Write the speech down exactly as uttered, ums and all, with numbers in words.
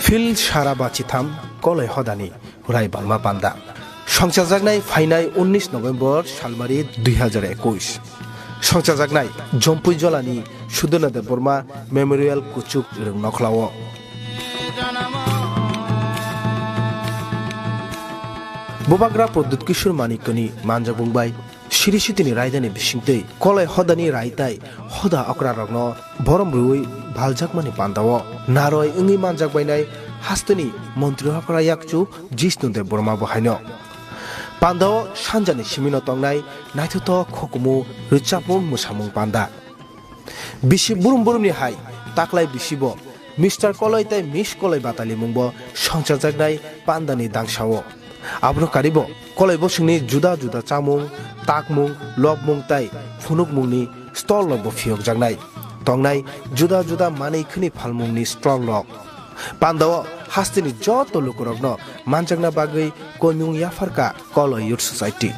Phil sara bachitham Koloi hodani Raibalma panda. Songchajaknai phainai unnish November salmari dui hazar ekush. Songchajaknai Jompui Jolani Sudurna Debbarma Memorial Kuchuk Rwng Nokhlao. Bubagra Pradyut Kishore Manikyani manjak bung bai Siri Sitini raidani bisingtwi Koloi hodani rai tai hoda okrarokno borom rwui baljakmani pandao naroi wngwi manjak bainai hasteni montri okra yakchu Jishnu Debbarma bo haino. Pandao sanjani simino tongnai naithothok hukumu rwchapmung mwsamung panda. Bisi burum burumni hai taklai bisibo Mister Koloi tei Miss Koloi batalimungbo songchajaknai pandani dangsao. Abono karibo Koloi bosongni juda juda chamung, takmung, lobmung tei phunukmungni stall rokbo phiyokjaknai. Tongnai juda juda manwi khwni phalmungni stall rok. Pandao hasteni joto lukurokno manjakna bagwi koimung yapharkha Koloi Youth Society.